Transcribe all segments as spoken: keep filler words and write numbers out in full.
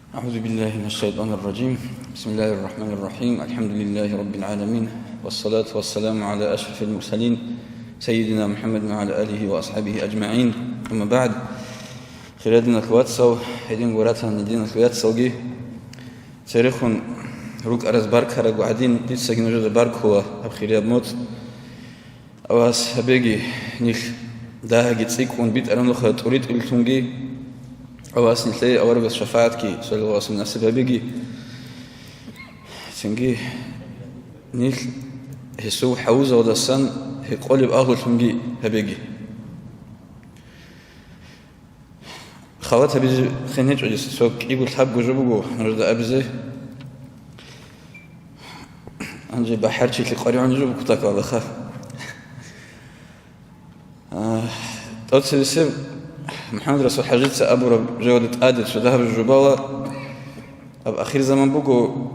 أعوذ بالله من الشيطان الرجيم. بسم الله الرحمن الرحيم. الحمد لله رب العالمين. والصلاة والسلام على أشرف المرسلين سيدنا محمد وعلى آله وأصحابه أجمعين. أما بعد. Хириял диналъул вацал, гьединго ратани диналъул яцалги, церехун рукӀараз баркараб гӀадин, дицаги нужеда баркула гьаб хирияб моцӀ. Авас гьабеги нилъ дагьаги цӀикӀкӀун битӀараб нухда тӀуритӀуллъунги, авас нилъее аварагас шафагӀатги, саллаллагьу гӀалайгьи ва саллам, насиб гьабеги. Цинги нилъ гьесул хӀавузалдасан гьекъолеб агьлулъунги гьабеги. Халат гьабизе хъен гьечӀо дица, цо кӀиго-лъабго жо буго нужеда абизе. Гьанже бахӀарчилъи къваригӀун жо буго кутакалда ха. А, тӀоцебесеб МухӀаммадрасул ХӀажица абураб жоялда тӀаде цо дагьаб жо бала, аб ахирзаман буго,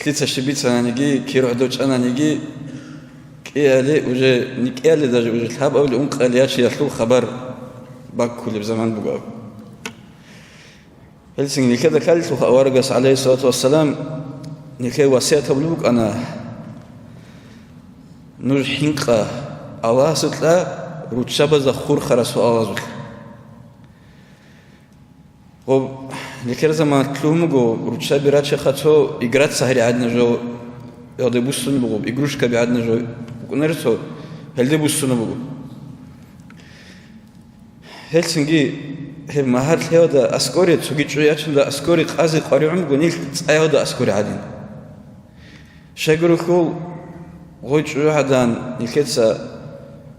лъица щиб бицананиги, кир гӀодов чӀананиги, кӀияле уже, не кӀияле даже, уже лъабабиле ункъалиячиялъул хабар баккулеб заман буго аб. Гьелцин нилъеда лъалелъулха аварагас, гӀалайгьиссалату вассалам, нилъее васият гьабулеб букӀана: «Нуж хӀинкъа Аллагьасукьа руччабазда хурхарал суалазулъ». Гъоб, нилъер заманалъ лъугьун буго, руччаби рачеха цо играца гьари гӀадина жо, ялде буссун буго, игрушкаби гӀадина жо букӀунер цо, гьелде буссуна буго. Гьелцинги гьеб магьар лъеялда аскӀоре, цоги чӀу ячунда аскӀоре къазе къваригӀун буго нилъ цӀаялда аскӀоре гӀадин. Щайгурелъул гъой чӀужугӀадан нилъеца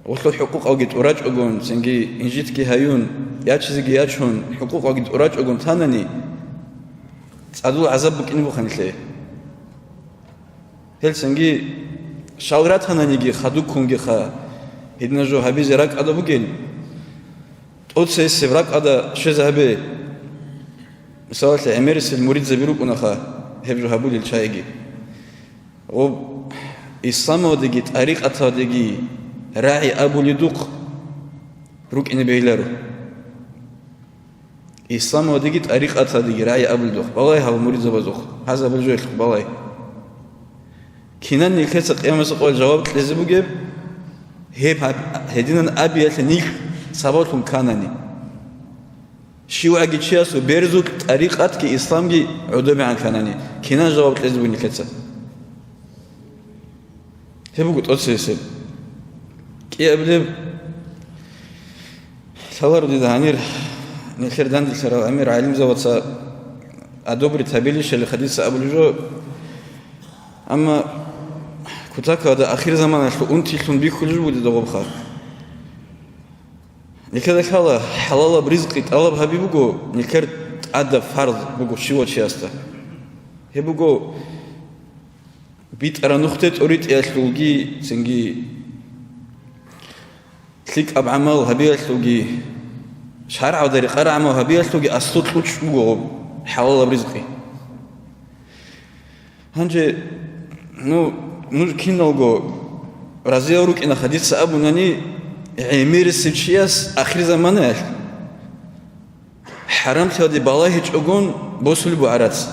гъолъул хӀукъукъалги тӀурачӀогун, цинги инжитги гьаюн, ячизеги ячун, хӀукъукъалги тӀурачӀогун танани, цӀадул гӀазаб букӀине буха нилъее. Гьелцинги щал ратананиги хадубккунгиха, гьедина жо гьабизе ракӀалда бугел, тӀоцесеб ракӀалда щвезе гьабе. Мисалалъе, гӀемерисел муридзаби рукӀунаха гьеб жо гьабулел чагӀиги. Гъоб исламалдеги тӀарикъаталдеги рагӀи абуледухъ рукӀине бегьиларо. Исламалдеги тӀарикъаталдеги рагӀи абуледухъ балай гьал муридзабазухъ, гьазабул жоялъухъ балай. Кинан нилъеца къиямасеб къоялъ жаваб кьезе бугеб? Гьеб гьаб-, гьединан абиялъе нилъ сабаблъун канани. ЩивгӀаги чиясул берзукь тӀарикъатги исламги гӀодобегӀан канани, кинан жаваб кьезе бугеб нилъеца? Гьеб буго тӀоцебесеб. КӀиабилеб лъаларо дида гьанир, нилъер данделъарал амир гӀалимзабаца одобрить гьабилищали хадиса абулеб жо, амма кутакалда ахирзаманалъул унтилъун бихьулеб жо буго дида гъобха. Нилъеда лъала хӀалалаб ризкъи тӀалаб гьаби буго, нилъер тӀадаб фарз буго щивав чиясда. Гьеб буго битӀараб нухде тӀоритӀиялъулги, цинги лъикӀаб гӀамал гьабиялъулги, шаргӀалда рекъараб гӀамал гьабиялъулги аслу кьучӀ буго гъоб хӀалалаб ризкъи. Гьанже, ну, нуж киналго разиял рукӀина хадиса абунани, гӀемерисев чияс ахирзаманаялъ хӀарамлъиялде балагьичӀогун босулеб буго гӀарац.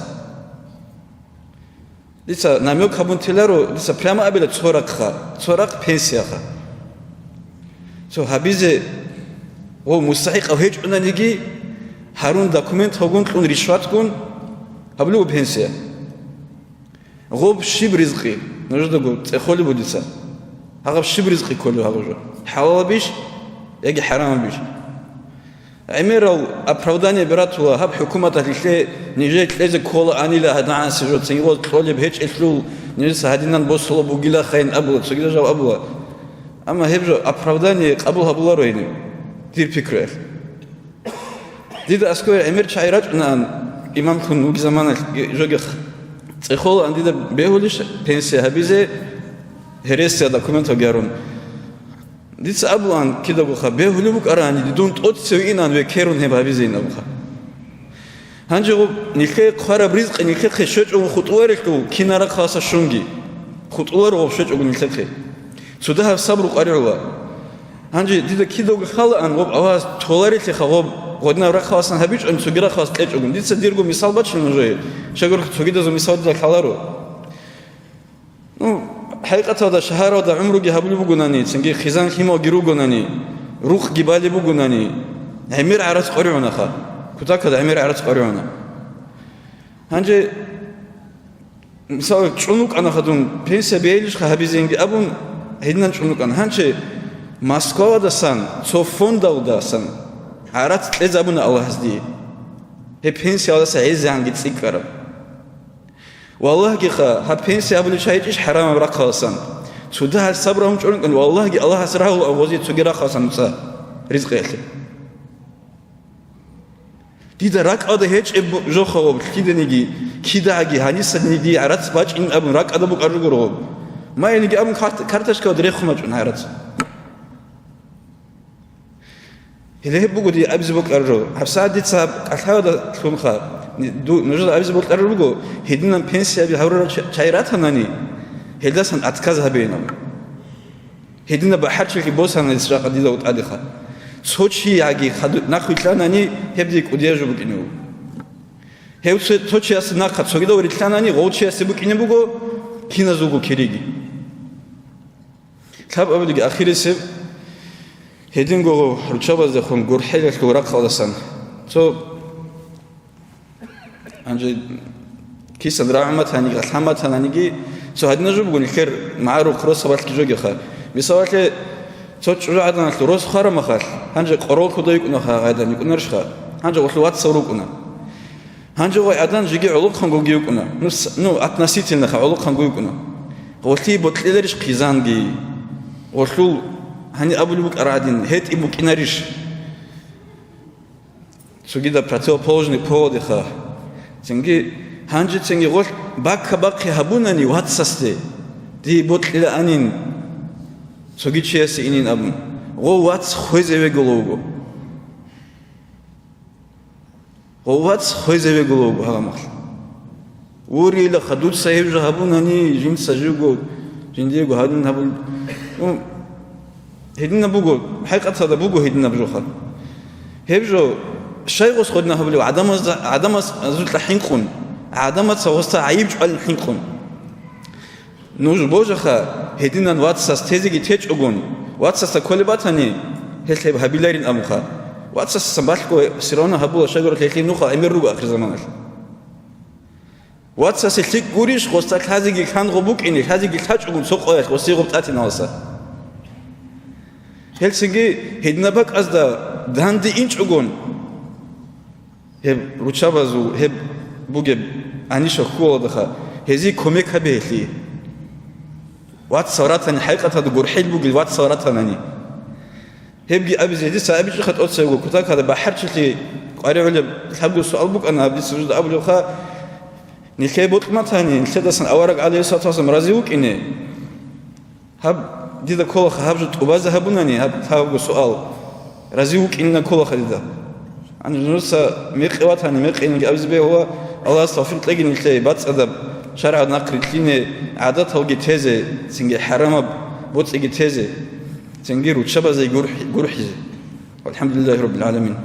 Дица намёк гьабун теларо, дица прямо абила цо рахъха, цо рахъ пенсияха. Цо гьабизе гъов мустахӀикъав гьечӀонаниги, гьарун документалгун кьун ришватгун гьабулеб буго пенсия. Гъоб щиб ризкъи, нужедаго цӀехолеб буго дица. Гьагъаб щиб ризкъи кколеб гьагъаб жо? ХӀалалабищ яги хӀарамабищ? ГӀемерал оправдание бератула гьаб хӀукуматалъ, нилъее нижее кьезе кколаанила гьадагӀанси жо, цинги гъоз кьолеб гьечӀелъул, нижеца гьадинан босулеб бугилахъайин абула, цогидал жал абула. Амма гьеб жо оправдание къабул гьабуларо гьениб, дир пикруялъ. Дида аскӀове гӀемер чагӀи рачӀунаан, имамлъун вугеб заманалъ жоги цӀехолаан дида бегьулищ пенсия гьабизе, гьересияб документалги гьарун. Дица абулаан кидаго ха, бегьулеб букӀарани, дидун тӀоцеве инаан векерун гьеб гьабизейин абуха. Гьанже гъуб нилъее хъвараб ризкъи нилъехъе щвечӀого хутӀуларелъул кинара хъваса щунги. ХутӀуларо гъуб щвечӀого нилъехъе. Цо дагьаб сабру къваригӀула. Гьанже дида кидаго халаан гъуб Аллагьас толарелъеха гъуб Гъодинаб рахъаласан гьабичӀони, цоги рахъалас кьечӀого. Дица дирго мисал бачина нужее, щайгурелъул цогидазул мисал дида лъаларо. Ну, хӀакъикъаталда шагьаралда гӀумруги гьабулеб бугонани, цинги хъизан-лъималги ругонани, рукъги балеб бугонани, гӀемер гӀарац къваригӀунаха. Кутакалда гӀемер гӀарац къваригӀуна. Гьанже, мисал, чӀун вукӀана хадун, пенсия бегьилищха гьабизейинги абун, гьединан чӀун вукӀана. Гьанже Москваладасан, цо фондалдасан гӀарац кьезабуна Аллагьас дие. Гьеб пенсиялдаса гӀезегӀанги цӀикӀкӀараб. Валлагьгиха, гьаб пенсия абулев чи гьечӀищ хӀарамаб рахъаласан. Цо дагьал сабру гьабун чӀоринкъан, валлагьги, Аллагьас рагьула гъозе цоги рахъаласан нуца ризкъиялъе. Дида ракӀалда гьечӀеб жоха гъоб лъиданиги, кидаги гьанисаниги дие гӀарац бачӀин абун ракӀалда букӀаржуго гъоб. Майиниги абун карт-, карточкалда рехун бачӀун гӀарац. Гьеле гьеб буго дие абизе бокьараб жо. ГьабсагӀат дица гьаб кӀалъаялда лъунха, ду-, нужеда абизе бокьараб буго, гьединан пенсияби гьавурал ча-, чагӀи ратанани, гьелдасан отказ гьабейин абун. Гьединаб бахӀарчилъи босана гьес жакъа дида тӀадеха. Цо чи яги хадуб нахъ вилълъанани, гьеб дие кӀудияб жо букӀине буго. Гьев цо-, цо чиясе нахъа цогидав рилълъанани, гъов чиясе букӀине буго киназулго кириги. Лъабабилги ахирисеб, гьединго руччабаздехун гурхӀелалъул рахъалдасан. Цо, гьанже кисан рагӀуматаниги, лъаматананиги, цо гьадинаб жо буго, нилъер магӀарухъ росабалъги жогеха. Мисалалъе, цо чӀужугӀаданалъул рос хварамахалъ, гьанже къорол хьуда йикӀунаха гъайдан йикӀунарищха, гьанже гъолъул вацал рукӀуна. Гьанже гъой гӀадан жеги гӀолохъанго вукӀуна. Ну, с-, ну, относительно-ха гӀолохъанго вукӀуна. Гъолъие бокьиларищ хъизанги? Гъолъул гьани абулеб букӀараб гӀадин, гьетӀи букӀинарищ? Цогидаб противоположный полодеха. Цинги, гьанже цинги гъолъ бакка-бахъи гьабунани вацасде, дие бокьилаанин, цоги чиясе инин абун, гъов вац хвезе вегулев вуго. Гъов вац хвезе вегулев вуго гьагъа махъ. Урила хадуца гьев жо гьабунани, жинца живго, жиндиего гьадин гьабун. Ну, гьединаб буго, хӀакъикъаталда буго гьединаб жоха. Гьеб жо щай гъос гъодина гьабулев? ГӀадамазда, гӀадамазулъа хӀинкъун, гӀадамаца гъоста гӀайиб чӀвалин хӀинкъун. Нуж божаха, гьединан вацас тезеги течӀогун, вацасда кколеб батани, гьелъ гьеб гьабиларин абунха. Вацасдасан балъго всё равно гьабула, щайгурелъул гьелъие нуха гӀемер руго ахирзаманалъ. Вацасе лъикӀ гурищ, гъосда лъазеги лъангъо букӀине, лъазеги лъачӀогун цо къоялъ гъосие гъоб тӀатиналдаса. Гьелцинги гьединаб бакӀазда данде инчӀогун, гьеб руччабазул гьеб бугеб гьанищал хьугьаладаха, гьезие кумек гьабе гьелъие. Вацал ратани, хӀакъикъаталда гурхӀел бугел вацал ратанани. Гьебги абизе дица абичӀеха тӀоцебго, кутакалда бахӀарчилъи къваригӀулеб лъабго суал букӀана, гьаб дица нужеда абулебха, нилъее бокьматани, нилъедасан авараг гӀалайгьиссалату вассалам рази вукӀине. Гьаб дида кколаха, гьаб жо тӀубазе гьабунани, гьаб тавго суал, рази вукӀинина кколаха дида. Гьанже нужеца мекъи ватани, мекъиниги абизе бегьула, Аллагьас тавфикъ кьеги нилъее бацӀцӀадаб шаргӀалда нахъ рилълъине, гӀадаталги тезе, цинги хӀарамаб боцӀиги тезе, цинги руччабазе гурхӀ-, гурхӀизе. ВалхӀамдулиллагьи раббил гӀаламин.